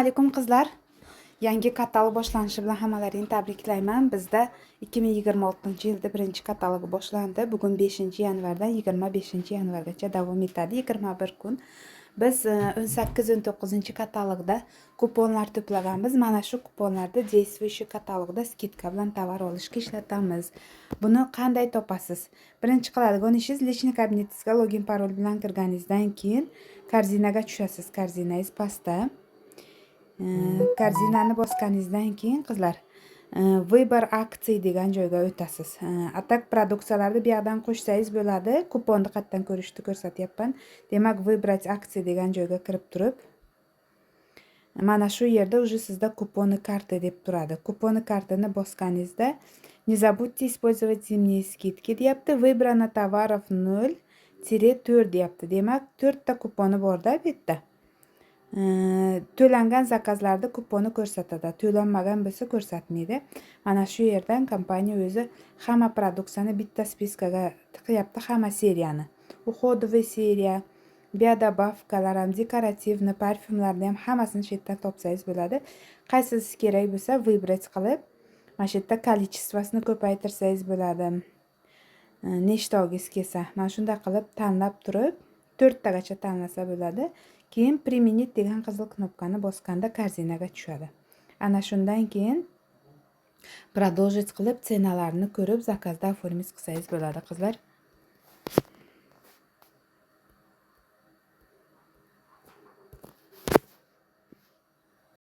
Alaykum, qizlar. Yangi katalog boshlanishi bilan hammalaringni tabriklayman. Bizda 2026-yilda birinchi katalogi boshlandi. Bugun 5-yanvardan 25-yanvargacha davom etadi, 21 kun. Biz 18-19 katalogda kuponlar to'plaganmiz. Mana shu kuponlarni действующий katalogda скидка bilan tovar olishga ishlatamiz. Buni qanday topasiz? Birinchi qiladigan ishingiz, личный kabinetingizga login, parol bilan kirganingizdan keyin корзина ga tushasiz. Корзина ngiz pastda. Корзина ni bosganingizdan keyin, qizlar, "Выбор акций" degan joyga o'tasiz. А так produksiyalarni bu yoqdan qo'shsangiz bo'ladi. Kuponni qayerdan ko'rishni ko'rsatyapman. Demak, "Выбрать акции" degan joyga kirib turib, mana shu yerda уже sizda "Купоны карты" deb turadi. "Купоны карты" ni bosganingizda "Не забудьте использовать зимние скидки" deyapti. "Выбрано товаров 0-4" deyapti. Demak, to'rtta kuponi borda bu yerda. To'langan zakazlarni kuponi ko'rsatadi, to'lanmagan bo'lsa, ko'rsatmaydi. Mana shu yerdan kompaniya o'zi hamma produksiyani bitta списка ga tiqyapti, hamma seriyani: уходовый seriya, биодобавка lar ham, декоративный parfyumlarni ham, hammasini shu yerdan topsangiz bo'ladi. Qaysisi kerak bo'lsa, выбрать qilib, mana shu yerda количество sini ko'paytirsangiz bo'ladi, nechta olgingiz kelsa. Mana shunday qilib tanlab turib, to'rttagacha tanlasa bo'ladi. Keyin "Применить" degan qizil knopkani bosganda корзина ga tushadi. Ana shundan keyin "Продолжить" qilib, цена larni ko'rib, zakazda оформить qilsangiz bo'ladi, qizlar.